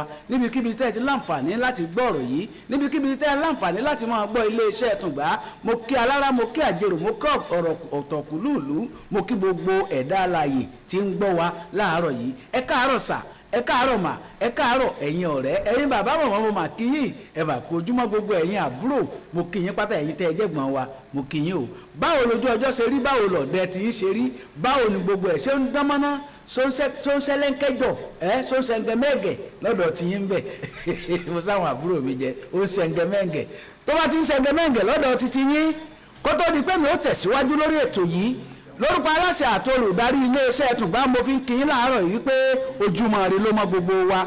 Níbikíbi tẹ́ ẹ ti láǹfààní láti gbọ́ ọ̀rọ̀ yìí, níbikíbi tẹ́ ẹ láǹfààní láti máa gbọ́ iléeṣẹ́ Tùngbá, mo kí alára, mo kí àjèrò, mo kí ọ̀rọ̀ ọ̀tọ̀kùlúùlú, mo kí gbogbo ẹ̀dá alààyè tí ń gbọ́ wa láàárọ̀ yìí. Ẹ káàárọ̀ sà, ẹ káàárọ̀ mà, ẹ káàárọ̀ ẹ̀yin ọ̀rẹ́, ẹ̀yin bàbá, màmá, mo mà kí yín. Ẹ mà kú ojúmọ́. Gbogbo ẹ̀yin àbúrò, mo kí yín pátá. Ẹ̀yin tẹ́ ẹ jẹ́gbọ́n wa, mo kí yín o. Báwo lójú ọjọ́ ṣe rí? Báwo lọ̀dẹ tí yín ṣe rí? Báwo ni gbogbo ẹ̀ ṣe ń dán mọ́ná, sọ́nsẹ́lẹ́ńkẹ́jọ ẹ, sọ́nsẹ́ńgẹ́mẹ́gẹ̀ lọ́dọ̀ tí yín bẹ̀? Mo sáwọn àbúrò mi jẹ, ó ń sẹ́ńgẹ́mẹ́gẹ̀. Tó bá ti ń sẹ́ńgẹ́mẹ́gẹ̀ lọ́dọ̀ títí yín, kó tó di pé mi ó tẹ̀síwájú lórí ètò yìí, lórúkọ aláṣẹ àti olùdarí iléeṣẹ́ Tùngbá, mo fi ń kí yín láàárọ̀ yìí pé ojúmọ́ ire ló mọ́ gbogbo wa,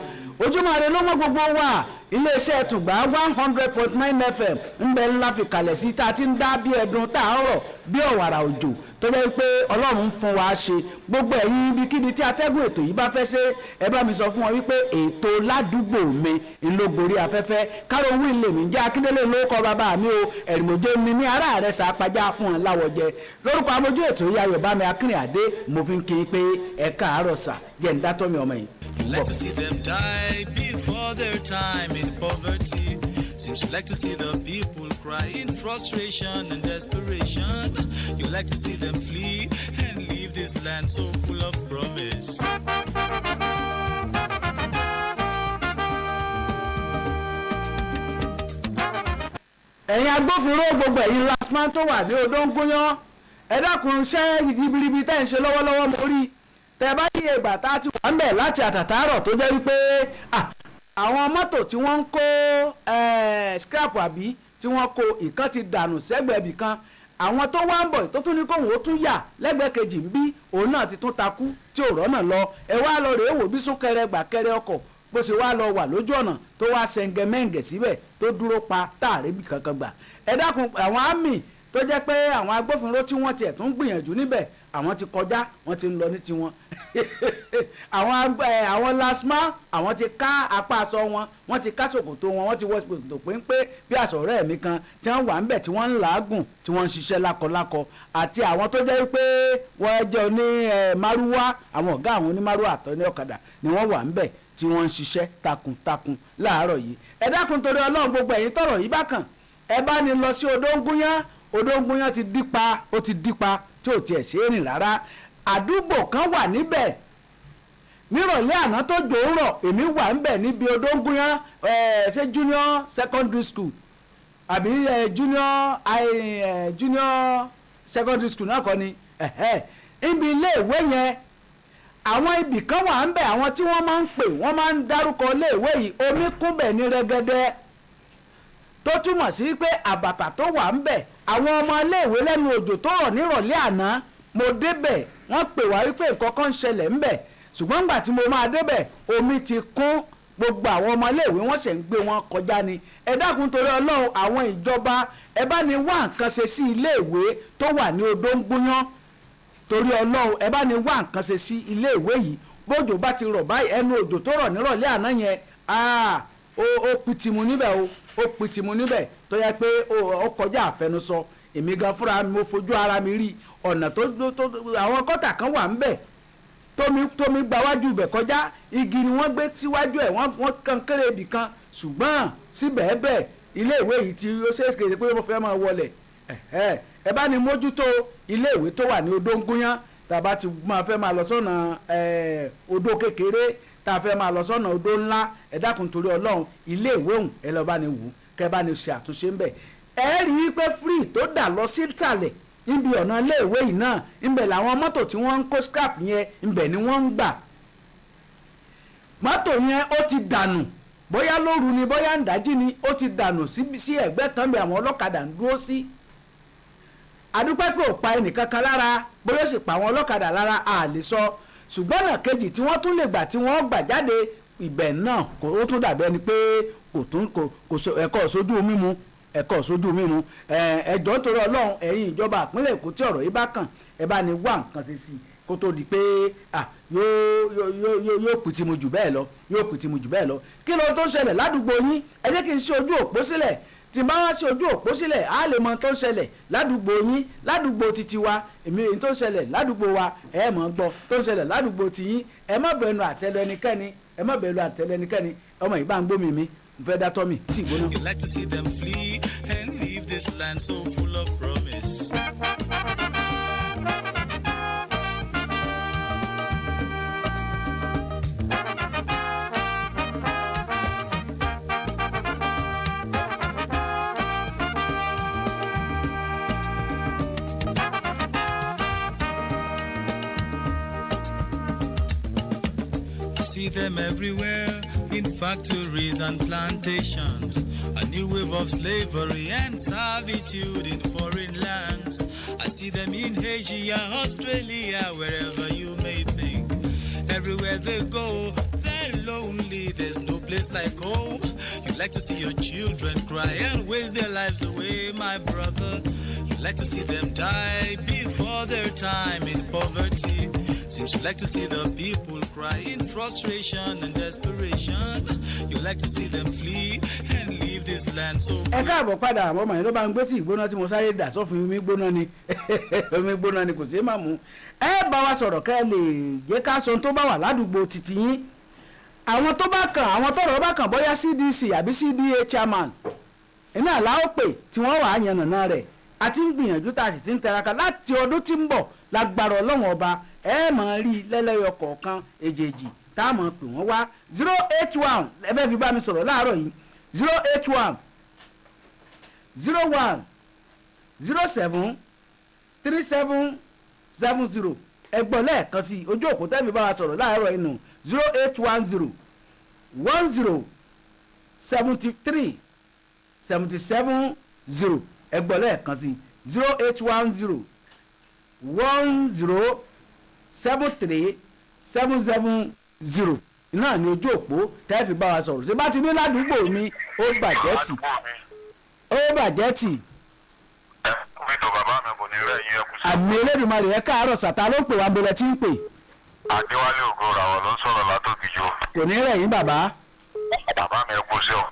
ojúmọ́ ire ló mọ́ gbogbo wa. Iléeṣẹ́ Tùngbá 100.9 FM ń bẹ ńlá fi kalẹ̀ sí, tá a ti ń dá bí ẹdun, tá a ń rọ̀ bí ọ̀wàrà òjò, tó jẹ́ pé Ọlọ́run ń fún wa ṣe. Gbogbo ẹ̀yin ibikíbi tí atẹ́gùn ètò yìí bá fẹ́ ṣe, ẹ bá mi sọ fún wọn wípé ètò Ládùúgbò Mi ńlọgórí afẹ́fẹ́. Káró wí lèmi jẹ́, Akíndélé lórúkọ bàbá mi o. Ẹ̀rìmọ̀jẹ́ mi ní ara rẹ̀ sàpájá fún wọn láwọ̀jẹ. Lórúkọ amójú ètò yìí, Ayọ̀bámi Akínrìnàdé, mo fi ń kí i pé ẹ káàárọ̀ sà. Jẹ́ ń dátọ́ mi ọmọ yìí. Like to see them die before their time in poverty. Seems you like to see the people cry in frustration and desperation. You like to see them flee and leave this land so full of promise. Ẹ̀yin agbófinró, gbogbo ẹ̀yin LASTMA tó wà ní Odóńgúnyán, ẹ dákun, iṣẹ́ ribiribi tẹ́ ń ṣe lọ́wọ́lọ́wọ́, mo rí. Tẹ́ bá yí ìgbà tá a ti wà ń bẹ̀ láti àtàtàárọ̀, tó jẹ́ wípé àwọn mọ́tò tí wọ́n ń kó scrap àbí tí wọ́n kó ìkan ti dànù sẹ́gbẹ̀ẹ́ ibì kan. Àwọn tó wá ń bọ̀ tó tún ní kóhùn ó tún yà lẹ́gbẹ̀ẹ́ kejì ń bí, òun náà ti tún takú tí ò rọ́nà lọ. Ẹ wá lọ rèé wò bí súnkẹrẹ gbàkẹrẹ ọkọ̀ bó ṣe wá lọ wà lójú ọ̀nà, tó wá sẹ̀ǹgẹ̀mẹ̀ǹgẹ̀ síbẹ̀, tó dúró pa táàrí bí kankan gbà. Ẹ dákun, àwọn àmì tó jẹ́ pé àwọn agbófinró tí wọ́n tiẹ̀ tún gbìyànjú níbẹ̀, àwọn ti kọjá, wọ́n ti ń lọ ní tiwọn. Àwọn LASTMA, àwọn ti ká apá aṣọ wọn, wọ́n ti ká ṣòkòtò wọn, wọ́n ti wọ́ ṣòkòtò péńpé bí aṣọ ọ̀rẹ́ mi kan tí wọ́n wà ń bẹ̀, tí wọ́n ń làágùn, tí wọ́n ń ṣiṣẹ́ lákọlákọ, àti àwọn tó jẹ́ pé wọ́n jẹ́ oní márúwá, àwọn ọ̀gá àwọn onímárúwá àtọ́ ní ọ̀kadà ni wọ́n wà ń bẹ̀ tí wọ́n ń ṣiṣẹ́ takuntakun láàárọ̀ yìí. Ẹ dákun, torí Ọlọ́run, gbogbo ẹ̀yin tọ̀rọ̀ yìí bá kàn, ẹ bá ní lọ sí Odóńgúnyán. Odóńgúnyán ti dípa, ó ti dípa tí ò tiẹ̀ ṣe é rìn rárá. Àdúgbò kan wà níbẹ̀. Nírọ̀lẹ́ àná tó jò ń rọ̀, èmi wà ń bẹ̀ níbi Odóńgúnyán, ṣé junior secondary school àbí junior secondary school náà kọ́ ni ibi iléèwé yẹn. Àwọn ibì kan wà ń bẹ̀, àwọn tí wọ́n máa ń pè, wọ́n máa ń dárúkọ iléèwé yìí. Omi kún bẹ̀ ní rẹ́gẹ́dẹ́, tó túmọ̀ sí pé àbàtà tó wà ń bẹ̀, àwọn ọmọ iléèwé, lẹ́nu òjò tó rọ̀ nírọ̀lẹ́ àná, mo débẹ̀, wọ́n pè wá wípé nǹkan kan ń ṣẹlẹ̀ ń bẹ̀. Ṣùgbọ́n nígbà tí mo máa débẹ̀, omi ti kún. Gbogbo àwọn ọmọ iléèwé, wọ́n ṣẹ̀ ń gbé wọn kọjá ni. Ẹ dákun, torí Ọlọ́run, àwọn ìjọba, ẹ bá ní wá nǹkan ṣe sí iléèwé tó wà ní Odóńgúnyán. Torí Ọlọ́run, ẹ bá ní wá nǹkan ṣe sí iléèwé yìí. Bójò bá ti rọ̀ báyìí, ẹnu òjò tó rọ̀ nírọ̀lẹ́ àná yẹn, ó pitimu níbẹ̀ o, ó pitimu níbẹ̀ tó yẹ pé ó kọjá àfẹnusọ. Èmi gan fúnra mi, mo fojú ara mi rí ọ̀nà tó àwọn kọ́tà kan wà ńbẹ̀, tómi gba wájú ibẹ̀ kọjá. Igi ni wọ́n gbé síwájú ẹ̀, wọ́n kan kéré ibì kan, ṣùgbọ́n síbẹ̀ẹ́bẹ̀ iléèwé yìí tí ó ṣeé ṣe pé mo fẹ́ máa wọlé. Ẹ bá ní mójútó iléèwé tó wà ní Odóńgúnyán. Tá a bá ti máa fẹ́ máa lọ sọ́nà odó kékeré, tá a fẹ́ máa lọ sọ́nà odó ńlá, ẹ dákun, torí Ọlọ́run, iléèwé òun, ẹ lọ́ọ́ bá ní wù ú, kẹ́ bá ní ṣe àtúnṣe ń bẹ̀. Ẹ rí i pé free tó dà lọ sísàlẹ̀ níbi ọ̀nà iléèwé yìí náà, ńbẹ̀ làwọn mọ́tò tí wọ́n ń kó scrap yẹn, ńbẹ̀ ni wọ́n ń gbà. Mọ́tò yẹn, ó ti dànù, bóyá lóru ni, bóyá ń dájí ni, ó ti dànù sí ẹ̀gbẹ́ kan bí àwọn ọlọ́kadà ń dúró sí. Adúpẹ́ pé ò pa ẹnìkankan lára. Bóyá ó sì pa àwọn ọlọ́kadà lára, a lè sọ. Ṣùgbọ́n ọ̀nà kejì tí wọ́n tún lè gbà, tí wọ́n gbà jáde ibẹ̀ náà, kò ó tún dàbí ẹni pé kò tún kò ẹ̀kọ́ sójú mímu, ẹ̀kọ́ sójú mímu. Ẹjọ́, torí Ọlọ́run, ẹ̀yin ìjọba ìpínlẹ̀ Èkó tí ọ̀rọ̀ yìí bá kàn, ẹ bá ní wá nǹkan ṣe sí i kó tó di pé yóò pìtìmù jù bẹ́ẹ̀ lọ, yóò pìtìmù jù bẹ́ẹ̀ lọ. Kí ló tó ń ṣẹlẹ̀ ládùúgbò yín? Ẹ jẹ́ kí n ṣe ojú òpó sílẹ̀. Tí n bá wá sí ojú òpó sílẹ̀, á lè mọ tó ń ṣẹlẹ̀ ládùúgbò yín, ládùúgbò títí wa. Èmi, èyí tó ń ṣẹlẹ̀ ládùúgbò wa, ẹ mọ̀ ń gbọ́ tó ń ṣẹlẹ̀ ládùúgbò tiyín. Ẹ má bẹnu àtẹ́lu ẹnikẹ́ni, ẹ má bẹnu àtẹ́lu ẹnikẹ́ni. Ọmọ yìí, bá ń gbómi mi, mo fẹ́ dá tọ́ mi tí ìgbóná. You like to see them flee and leave this land so full of promise. I see them everywhere in factories and plantations. A new wave of slavery and servitude in foreign lands. I see them in Asia, Australia, wherever you may think. Everywhere they go, they're lonely. There's no place like home. You like to see your children cry and waste their lives away, my brother. You like to see them die before their time in poverty. Seems you like to see the people cry in frustration and desperation. You like to see them flee and leave this land so Ẹ káàbọ̀ padà. Àwọn ọmọ yẹn ló bá ń gbé tí ìgbóná tí mo sáré dà sọ́fun. Omi gbóná ni, omi gbóná ni, kò sí má mú. Ẹ bá wa sọ̀rọ̀ kẹ́ ẹ lè jẹ́ ká sọ ohun tó bá wà ládùúgbò títí yín, àwọn tó bá kàn, àwọn tọ́rọ̀ bá kàn, bóyá CDC àbí CDA chairman iná làó pè tí wọ́n wàá yànnàná rẹ̀. A ti ń gbìyànjú, tá a sì ti ń tẹraka. Láti ọdún tí ń bọ̀, lágbára Ọlọ́run Ọba, ẹ máa rí lẹ́lẹ́yọ kọ̀ọ̀kan èjèèjì tá a máa pè wọ́n wá. 081, ẹ fẹ́ fi bá mi sọ̀rọ̀ láàárọ̀ yìí, 081 01 07 37 70. Ẹ gbọ́ lẹ́ẹ̀kan sí i, ojú òpó tẹ́ fi bá wa sọ̀rọ̀ láàárọ̀ yìí nù, 08101073770. Ẹ gbọ́ lẹ́ẹ̀kan sí, 08101073770 náà ni ojú òpó tẹ́ fi bá wa sọ̀rọ̀. Ṣé bá ti ní ládùúgbò mi ó bàjẹ́ tì, ó bàjẹ́ tì. Ẹ kú ètò, bàbá mi, kò ní rẹ̀ yín, ẹ kú sí. Àmì Elédùmarè. Ẹ káàárọ̀ sàtà, ló ń pè wá, ń bolẹ̀ tí ń pè? Adéwálé Ògo Ràwọ̀ ló ń sọ̀rọ̀ látòkìjọ. Kò ní rẹ̀ yín, bàbá. Bàbá mi, ẹ kú sí ọ.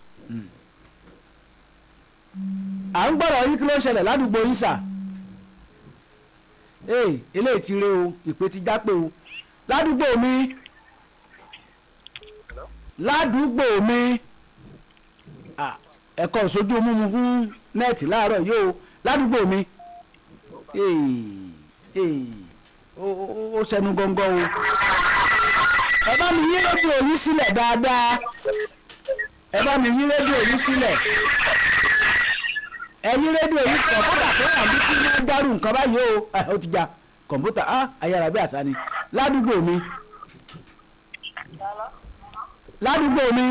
À ń gbọ́dọ̀ yín. Kí ló ń ṣẹlẹ̀ ládùúgbò yín, sà? Ee, eléyìí ti ré o, ìpè ti jápé o. Ládùúgbò mi, ládùúgbò mi. Ah, ẹ̀kọ́ ìsojú mímu fún nẹ́ẹ̀tì láàárọ̀ yìí o. Ládùúgbò mi. Ee, ee, ó ṣẹnu gọ́ngọ́ o. Ẹ bá mi yí rédíò yín sílẹ̀ dáadáa. Ẹ bá mi yí rédíò yín sílẹ̀. Ẹ yí rédíò yìí. Kọ̀ǹpútà tó wà ní tí wọ́n dárú nǹkan báyìí o. Ẹ, ó ti já kọ̀ǹpútà á, ayára bí àṣà ni. Ládùúgbò mi, ládùúgbò mi.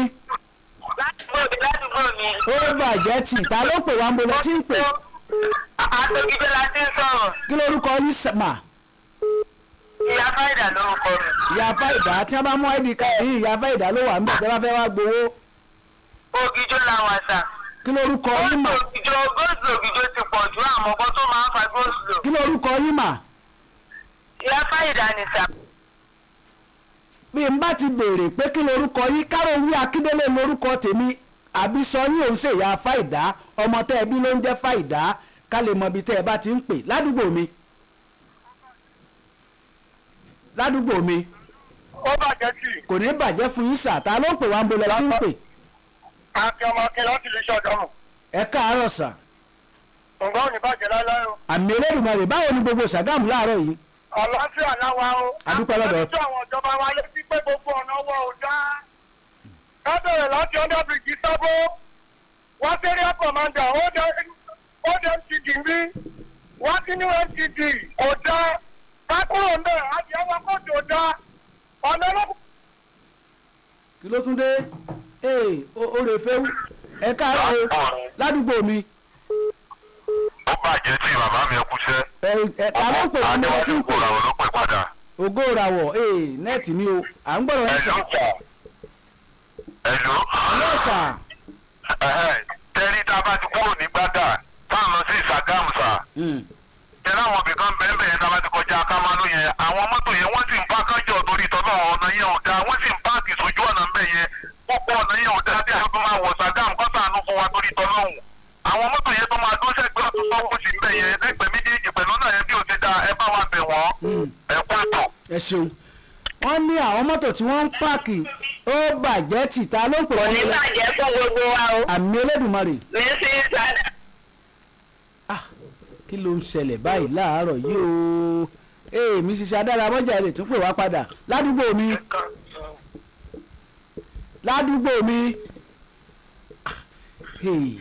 Ládùúgbò mi, ládùúgbò mi. Ó bàjẹ́ tì. Ta ló pè wá, ń bolẹ̀ tí ń pè? Àtòkíjọ́ la ti ń sọ̀rọ̀. Kí lórúkọ yín mà? Ìyá Fáìdà lórúkọ mi. Ìyá Fáìdà, tí wọ́n bá mú ID card yín, Ìyá Fáìdà ló wà ń bẹ̀ tí wọ́n bá fẹ́ wá gbowó. Ògìjọ́ la wà, sà. Kí lórúkọ yín, mà? Ògìjọ́, go-slow Ògìjọ́ ti pọ̀ jù, àmọ́ kan tó máa ń fa go-slow. Kí lórúkọ yín, mà? Ìyá Fáìdà ni, sà. Bí n bá ti béèrè pé kí lorúkọ yín, Káròwí Akíndélé lorúkọ tèmi, àbí sọ yín òun ṣe Ìyá Fáìdá, ọmọ tẹ́ ẹ bí ló ń jẹ́ Fáìdá, ká lè mọ ibi tẹ́ ẹ bá ti ń pè. Ládùúgbò mi, ládùúgbò mi. Ó bàjẹ́ tì. Kò ní bàjẹ́ fún yín, sà. Ta ló ń pè wá, ń bolẹ̀ tí ń pè? Àti ọmọ akin láti lè ṣàgámù. Ẹ káàárọ̀, sà. Ǹgbọ́n ò ní bàjẹ́ láéláé o. Àmì Elédùmarè. Báwo ni gbogbo Ṣàgámù láàárọ̀ yìí? Àlàáfíà láwa o. A dúpẹ́ lọ́dọ̀. Àti àwọn ìjọba wa létí pé gbogbo ọ̀nà wa ò dáa. Ká bẹ̀rẹ̀ láti under bridge Sábó wá sí area commander, old MTD ń bí wá sí new MTD, kò dáa. Ká kúrò ń bẹ̀ àti àwọn kóòtù ò dáa. Ọ̀nà olókùn. Kí ló tún dé? Ee, ó rè fẹ́ wú. Ẹ káàárọ̀ o, ládùúgbò mi. Ó bàjẹ́ tí, bàbá mi, ẹ kú iṣẹ́. Ẹ ẹ, ta ló ń pè wá, ń bolẹ̀ tí ń Adéwálé pè? Ògo Ràwọ̀ ló pè padà. Ògo Ràwọ̀. Ee, nẹ́ẹ̀tì ni o, à ń gbọ́dọ̀ yín, sà. Ẹ̀lú. Hello, sà. Tẹ́rí tá a bá ti kúrò ní Gbádà tá a lọ sí Ìsàgámù, sà. Tẹ́lá àwọn ibìkan bẹ́ẹ̀ yẹn, tá a bá ti kọjá Kámánú yẹn, àwọn mọ́tò yẹn wọ́n sì ń bá kájọ torí tọ́lọ́. Ọ̀nà yẹn ò dáa, wọ́n sì ń páàkì sójú ọ̀nà ń bẹ̀ yẹn. Púpọ̀ ọ̀nà yẹn ò dáa bí a tó máa wọ̀ Sàgámù kọ́sàánú fún wa torí tọ́lọ́hùn. Àwọn mọ́tò yẹn tó máa dún sẹ́gbẹ́ ọ̀tún sọ́wọ́ sí ń bẹ̀ yẹn lẹ́gbẹ̀ẹ́ méjèèjì pẹ̀lú ọ̀nà yẹn bí ò ti dáa, ẹ bá wa bẹ̀ wọ́n. Ẹ kú ètò. Ẹ ṣeun. Wọ́n ní àwọn mọ́tò tí wọ́n ń páàkì ó bàjẹ́ tì. Ta ló ń pè Kò wọ́n ní lọ? bàjẹ́ fún gbogbo wa o. Àmì Elédùmarè. Mrs. Ada. Ah, kí ló ń ṣẹlẹ̀ báyìí láàárọ̀ yìí o? Ee, Mrs. Adáramọ́jà lè tún pè wá padà. Ládùúgbò mi, ládùúgbò mi. Ah, hey.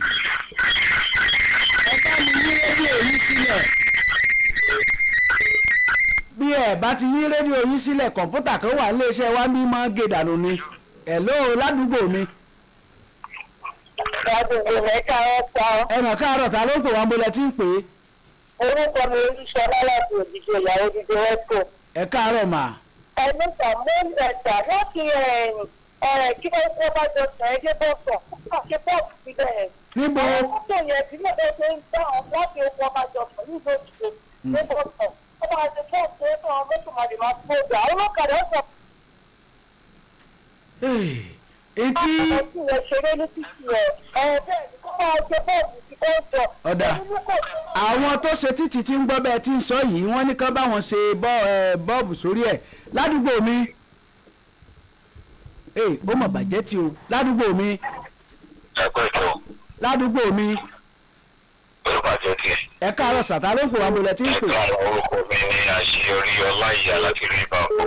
Ẹ bá mi yí rédíò yín sílẹ̀. Bí ẹ bá ti yí rédíò yín sílẹ̀, kọ̀ǹpútà kan wà níléeṣẹ́ wa bí máa ń gé dànù ni. Hello, ládùúgbò mi. Ládùúgbò mẹ́ta ọ̀pá. Ẹnà káàárọ̀, ta ló ń pè wá, ń bolẹ̀ tí ń pè é? Orúkọ mi Olúṣọlá láti òjijì ìyàwó dídí Wẹ́kọ̀. Ẹ káàárọ̀ mà. Ẹnu sà mú ẹ̀sà láti ẹ̀rẹ̀ kí wọ́n kó bá jọ sàn ẹ́ dé bọ́sọ̀. Wọ́n ṣe bọ́ọ̀sì síbẹ̀ yẹn. Níbo? Àwọn mọ́tò yẹn bí wọ́n ṣe ń gbà wọn láti oko ọba jọ sàn ní ìlú òjijì dé bọ́sọ̀. Wọ́n máa ṣe bọ́ọ̀sì tó àwọn mọ́tò máa lè máa kó gbà. Àwọn ọlọ́kadà sọ Hey, etí. pé kí ṣeré ní títì ẹ̀ ẹ̀ bẹ́ẹ̀ ni kó máa ṣe bọ́ọ̀sì sí kọ́ńtọ̀. Ọ̀dà. Àwọn tó ṣe títì tí ń gbọ́ bẹ́ẹ̀ tí ń sọ yìí, wọ́n ní kán bá wọn ṣe bọ́ọ̀bù sórí ẹ̀. Ládùúgbò mi. Ee, ó mọ̀ bàjẹ́ tí o. Ládùúgbò mi. Ẹgbẹ́ ètò. Ládùúgbò mi. Olùbàjẹ́ tiẹ̀. Ẹ káàárọ̀ sàtà, ló ń pè wá, mo lẹ tí ń pè? Ẹ̀ka orúkọ mi ní Àṣeyọrí Ọláìyá láti rí Ìbàfò.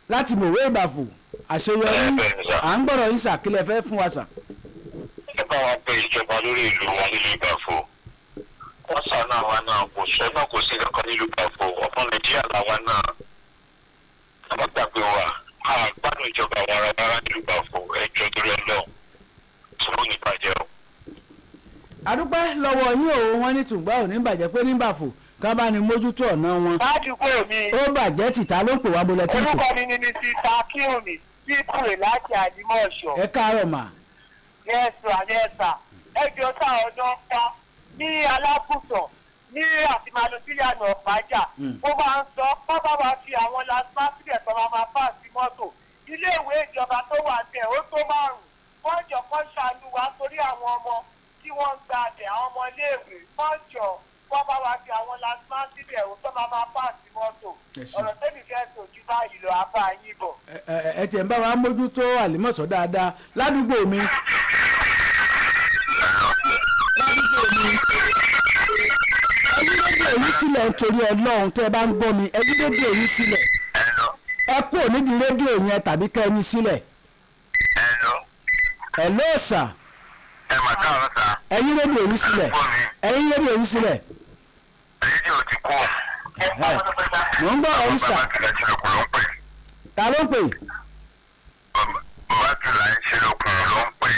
Láti mòwe Ìbàfò, Àṣeyọrí. Ẹ bẹ́ẹ̀ ni sà. À ń gbọ́dọ̀ yín sà, kílẹ̀ fẹ́ fún wa sà? Ẹ bá wa pé ìjọba lórí ìlú wa nílùú Ìbàfò. Wọ́n ṣàánú àwa náà, kò sọ́nà, kò sí kankan nílùú Ìbàfò. Ọmọ Nàìjíríà làwa náà. Àmọ́ gbàgbé wa, a gbádùn ìjọba wa rárá nílùú Ìbàfò. Ẹ jọ̀ọ́ torí Ọlọ́run. Tí wọ́n ní bàjẹ́ o. Àdúpẹ́ lọ́wọ́ yín o. Wọ́n ní tùgbà ò ní bàjẹ́ pé ní Ìbàfò ká bá ní mójútó ọ̀nà wọn. Ládùúgbò mi. Ó bàjẹ́ tìta, ló ń pè wá, mo lẹ tí ń pè? Orúkọ mi ni Mrs. Akínwùmí Bíkúrè láti Àlímọ̀ṣọ́. Ẹ káàárọ̀ mà. Yẹ́sà, yẹ́sà. Ẹ jọ sá, ọ̀nà pa ní Alákùtàn ní àtìmálòsílẹ̀ ọ̀pájà. Mo máa ń sọ kọ́ bá wa fi àwọn lásán sílẹ̀ tó máa máa fà sí mọ́tò. Iléèwé ìjọba tó wà tẹ̀ ó tó márùn-ún. Wọ́n jọ kọ́ ṣàánú wa torí àwọn ọmọ tí wọ́n ń gba àbẹ̀, àwọn ọmọ iléèwé. Wọ́n jọ kọ́ bá wa fi àwọn lásán sílẹ̀ ó tó máa máa fà sí mọ́tò. Ẹ ṣé. Ọ̀rọ̀ tẹ́mi fẹ́ sọ ju báyìí lọ, àbá yín bọ̀. Ẹ tiẹ̀ ń bá wa mójútó Àlìmọ̀sọ́ dáadáa. Ládùúgbò mi. Ládùúgbò mi. Ẹ yí rédíò yín sílẹ̀ nítorí Ọlọ́run, tẹ́ ẹ bá ń gbọ́ mi, ẹ yí rédíò yín sílẹ̀. Ẹnu. Ẹ kúrò nídìí rédíò yẹn tàbí kẹ́ ẹ yín sílẹ̀. Ẹnu. Ẹ lóòsà. Ẹ mà káàárọ̀ sà. Ẹ yí rédíò yín sílẹ̀. Gbọ́ mi. Ẹ yí rédíò yín sílẹ̀. Rédíò ti kú. Mò ń gbọ́ ọ̀hún sà. Bàbá Tìlà Ṣílòkùn ló ń pè. Ta ló ń pè? Bàbá Tìlà Ṣílòkùn ló ń pè.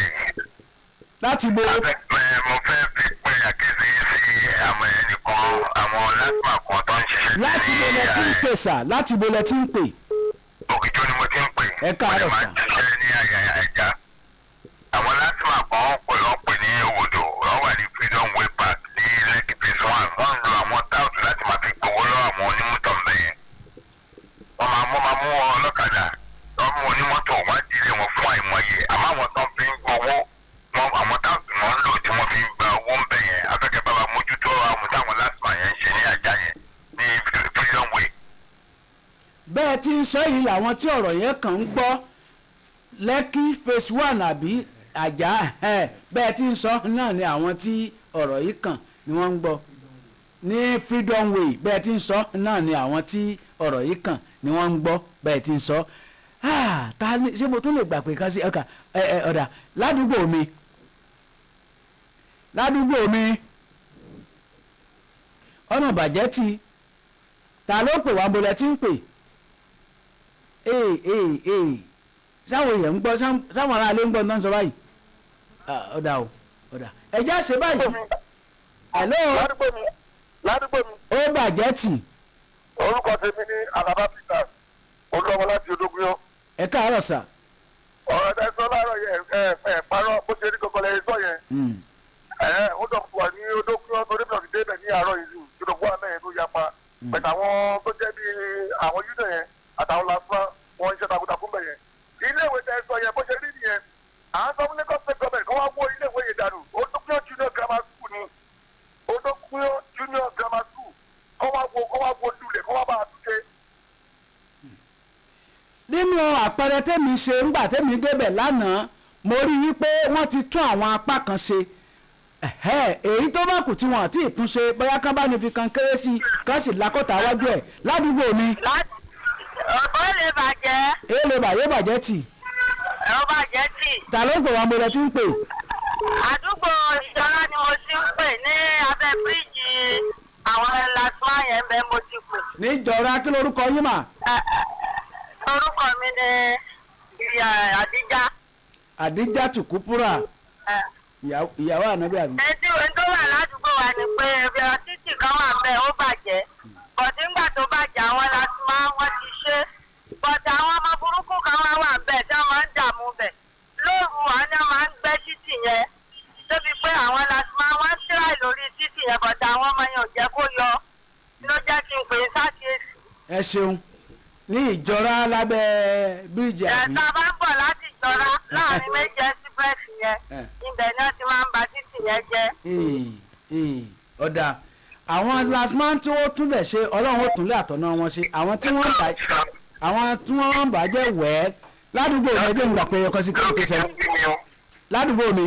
Láti bo? Mo fẹ́ fi pe àkíyèsí yín sí àwọn ẹnìkan, àwọn LASTMA kan tó ń ṣiṣẹ́ ní- Láti bo lẹ tí ń pè sà? Láti bo lẹ tí ń pè? Òkìjọ ni mo ti ń pè. Ẹ káàárọ̀ Mo sà. lè máa ṣiṣẹ́ ní àyà ẹ̀já. Àwọn LASTMA kan pè, wọ́n pè ní Òwòdò, wọ́n wà ní Freedom Way Park ní Lekki Phase 1. Wọ́n ń lo àwọn táùtù láti máa fi gbowó lọ́wọ́ àwọn onímọ́tò ń bẹ̀ yẹn. Wọ́n máa mú ọlọ́kadà, wọ́n mú onímọ́tò, wọ́n á dílé wọn fún àìmọye. Àmọ́ àwọn tó fi ń gbowó, wọn àwọn táùtù náà ń lò tí wọ́n fi ń gba owó ń bẹ̀ yẹn. Afẹ́kẹ́ bàbá mójútó àwọn táwọn LASTMA yẹn ń ṣe ní ajá yẹn ní Freedom Way. Bẹ́ẹ̀ tí ń sọ yìí làwọn tí ọ̀rọ̀ yẹn kàn ń gbọ́. Lẹ́kí Phase 1 àbí Àjà ẹ̀, bẹ́ẹ̀ tí ń sọ náà ni àwọn tí ọ̀rọ̀ yìí kàn ni wọ́n ń gbọ́ ní Freedom Way. Bẹ́ẹ̀ tí ń sọ náà ni àwọn tí ọ̀rọ̀ yìí kàn ni wọ́n ń gbọ́ bẹ́ẹ̀ tí ń sọ. Ah, ta ni ṣé mo tún lè gbà pé kan sí ọkà ẹ ẹ ọ̀dà? Ládùúgbò mi, ládùúgbò mi, ọ̀nà bàjẹ́ ti. Ta ló pè wá, bolẹ̀ tí ń pè? Ee ee ee, sáwọn èèyàn ń gbọ́, sáwọn aráalé ń gbọ́ náà ń sọ báyìí. Ah, ọ̀dà o, ọ̀dà, ẹ̀jẹ̀ àṣẹ báyìí. Hello. Ládùúgbò mi, ládùúgbò mi. Ó bàjẹ́ tì. Orúkọ tèmi ní Alaba Peter Olúọmọ láti Odógúnyán. Ẹ káàárọ̀ sà. Ọ̀rọ̀ ẹ̀ sọ láàárọ̀ yẹn, ẹ ẹ parọ́, bó ṣe rí kankan lẹ́yìn sọ yẹn. Ẹ ó dọ̀ wà ní Odógúnyán torí mi ò fi débẹ̀ ní àárọ̀ yìí tó dọ̀ wà mẹ́rin tó yapa pẹ̀lú àwọn tó jẹ́ bí àwọn union yẹn àtàwọn lásán wọn ń ṣe takuntakun bẹ̀ yẹn. Ilé ìwé tẹ sọ yẹn, bó ṣe rí nìyẹn. À ń sọ fún Lagos State government kó wá wó ilé ìwé yẹn dànù. Odógúnyán Junior Grammar School ni, Odógúnyán Junior Grammar School, kó wá wo lulẹ̀, kó wá bá a túnṣe. Àpẹẹrẹ tẹ́mi ṣe ńgbà tẹ́mi débẹ̀ lánàá, mo rí wípé wọ́n ti tún àwọn apá kan ṣe. Èyí tó bá kù tí wọ́n àti ìtúnṣe, bóyá kán bá ní fi kan kéré sí i, kán sì lakọ́ta wájú ẹ̀ ládùúgbò mi. Ọ̀bọ lè bàjẹ́. Èlé bàyé bàjẹ́ tì. Ó bàjẹ́ tì. Ta ló ń pè wá? Mo lẹ ti ń pè? Àdúgbò Ìjọra ni mo ti ń pè, ní abẹ́ bíríìjì àwọn lasma yẹn bẹ́ẹ̀ mo ti pè. Níjọra, kí lorúkọ yín mà? Orúkọ mi ni ìyá Àdíjà. Àdíjà Tùkúpúrà, ìyàwó ànábì àbí? Ẹtí tó wà ládùúgbò wa ni pé ẹbí títì kan wà bẹ́ẹ̀, ó bàjẹ́. Bọ̀dé ńgbà tó bàjẹ́, àwọn lasma wọ́n ti ṣe. Bọ̀dé àwọn ọmọ burúkú kan wá wà bẹ́ẹ̀ tí wọ́n máa ń dààmú bẹ̀. Lóru àwọn náà máa ń gbẹ́ títì yẹn. Débi pé àwọn lasma wọ́n ń tíráì lórí títì yẹn, bọ̀dé àwọn ọmọ yẹn ò jẹ́ kó yọ. Ló jẹ́ kí n pè é sákìyèsí. Ẹ ṣeun. Ní Ìjọra lábẹ́ bíríìjì àbí? Ẹ̀ka bá ń bọ̀ láti Ìjọra, láàrin méjì express yẹn, ibẹ̀ ni wọ́n ti máa ń ba títì yẹn jẹ́. Ọ̀dà àwọn lasman tí wọ́n túnbẹ̀ ṣe, Ọlọ́run ó túnlé àtọ̀nà wọn ṣe. Àwọn tí wọ́n ń bà, àwọn tí wọ́n ń bà jẹ́ wẹ́ẹ́ ládùúgbò mi. Ẹjẹ́ ń gbà pé ọkọ sí kékeré sẹ́yìn ládùúgbò mi.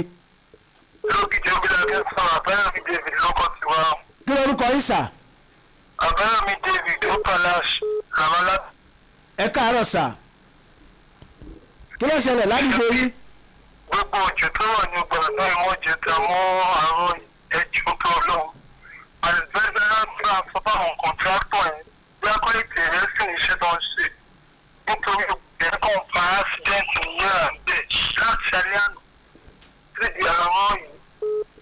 Lókìjì Ogunlade sọ̀rọ̀, Àbáyọ̀mí David lóko tiwa. Kí lorúkọ yín sà? Àbáyọ̀mí David Opalash làwọn. Ẹ káàárọ̀ sà. Kí ló ṣẹlẹ̀ ládùúgbò yín? Gbogbo òjò tó wà ní ọgbà náà, ìwọ̀n jẹta mọ́ àrùn ẹjọ́ tó lọ́wọ́. Àìsàn sọ fáwọn kọ̀ǹtráktọ̀ yẹn bí akọ́lẹ́tì rẹ̀ sì ní iṣẹ́ tó ń ṣe, nítorí ẹ̀ kàn fa accident ní àǹdẹ̀ láti alẹ́ àná síbi àárọ̀ yìí.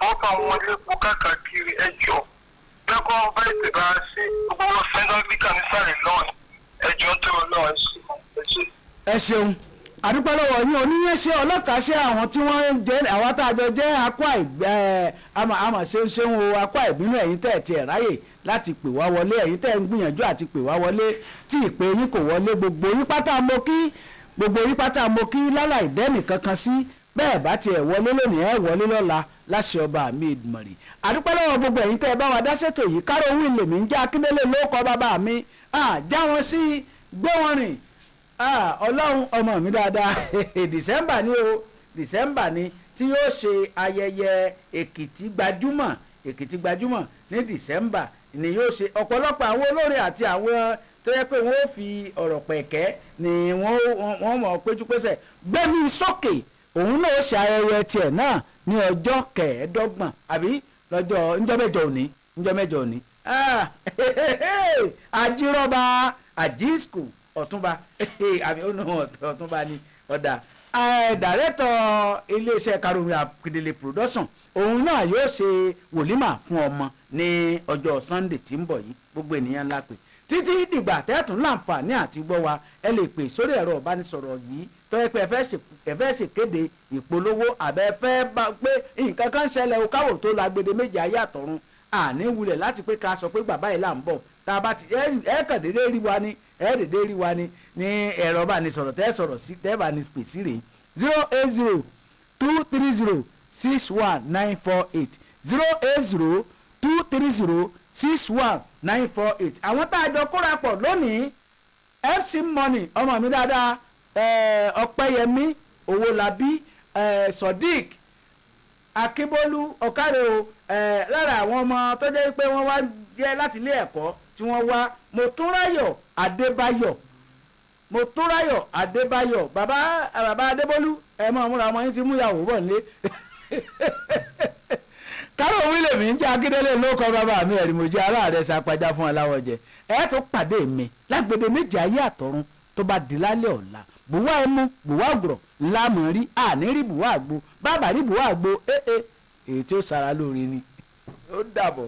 Wọ́n fa àwọn elépo káàkiri. Ẹjọ́ lẹ́kọ̀ọ́ bá ètò bá a ṣe gbogbo wọn sẹ́ńdọ̀ áfíríkà nísàlẹ̀ náà. Ẹjọ́ tó lọ́wọ́, ẹ ṣe, ẹ ṣe. Ẹ ṣeun, àdúpẹ́ lọ́wọ́ yín. Oníyẹ̀ṣẹ́ ọlọ́kàṣẹ́ àwọn tí wọ́n ń jẹ́ àwọn tá a jọ jẹ́ akọ àìgbẹ́ àmọ̀ àmọ̀ ṣeun ṣeun o. Akọ àìbínú ẹ̀yin tẹ̀ tiẹ̀ ráyè láti pè wá wọlé, ẹ̀yin tẹ̀ ń gbìyànjú àti pè wá wọlé tí ìpè yín kò wọlé, gbogbo yín pátá mo kí, gbogbo yín pátá mo kí láláì dẹ́nì kankan sí. Bẹ́ẹ̀ bá tiẹ̀ wọlé lónìí, ẹ̀ wọlé lọ́la láṣẹ ọba mi Èdùmàrè. Àdúpẹ́ lọ́wọ́ gbogbo ẹ̀yin tẹ́ ẹ bá wa dá ṣètò yìí. Káró ohun ìlèmí ń jẹ́ Akíndélé lóko bàbá mi. Já wọn sí, gbé wọn rìn. Ọlọ́run ọmọ mi dáadáa, December ni o, December ni tí yóò ṣe ayẹyẹ Èkìtì gbajúmọ̀. Èkìtì gbajúmọ̀ ní December ni yóò ṣe. Ọ̀pọ̀lọpọ̀ àwọn olórin àti àwọn tó yẹ pé wọ́n ó fi ọ̀rọ̀ pẹ̀kẹ́ ni wọ́n mọ̀ péjúpésẹ̀. Gbẹ́mí sókè, òun náà ó ṣe ayẹyẹ tiẹ̀ náà ní ọjọ́ 25, àbí lọ́jọ́ ńjọ́ mẹ́jọ òní, ńjọ́ mẹ́jọ òní. Àjírọ́ba àjíṣkù ọ̀túnba, àbí ó nù ọ̀túnba ni ọ̀dà dàrẹ́tọ̀ iléeṣẹ́ Karunwi Akindele Production, òun náà yóò ṣe wòlímà fún ọmọ ní ọjọ́ Sunday tí ń bọ̀ yìí. Gbogbo ènìyàn ńlá pè títí dìgbà tẹ́tùn láǹfààní àti gbọ́ wa. Ẹ lè pè sórí ẹ̀rọ ìbánisọ̀rọ̀ yìí tó yẹ pé ẹ fẹ́ ṣèkéde, ìpolówó, àbẹ́ fẹ́ bá pé nǹkan kan ṣẹlẹ̀ o, káwò tó la gbede méje ayé àtọ̀run. Àní wulẹ̀ láti pé ká sọ pé bàbá yìí là ń bọ̀. Tá a bá ti ẹ kàn déédéé rí wa ní ẹ déédéé rí wa ní ẹ̀rọ ìbánisọ̀rọ̀ tẹ́ sọ̀rọ̀ sí, tẹ́ bá ní pèsè rèé: 08023061948, 08023061948. Àwọn tá a jọ kóra pọ̀ lónìí: MC Money, ọmọ mi dáadáa, Ọpẹ́yẹmí Owólabí, Sodiq Akínbólú ọ̀kárẹ̀ o. Lára àwọn ọmọ tó jẹ́ pé wọ́n wá jẹ́ láti ilé ẹ̀kọ́ tí wọ́n wá, Motúnráyọ̀ Adébáyọ̀, Motúnráyọ̀ Adébáyọ̀, bàbá bàbá Adébólú, ẹ mọ̀ múra, ọmọ yín ti mú ìyàwó bọ̀ nílé. Kárò wílé mi ń jẹ́ Akíndélé ló kọ́ bàbá mi, ẹ̀rì mo jẹ́ aláàrẹ sapájá fún aláwọ̀ jẹ. Ẹ tún pàdé mi lágbèdè méjì ayé àtọ̀run tó bá di lálẹ́ ọ̀la. Bùwá ẹmu, bùwá ògùrọ̀ ńlá mọ̀ rí, àní rí bùwá àgbo, bàbá rí bùwá àgbo, ee èyí tí ó sara lóore ni. Ó dàbọ̀.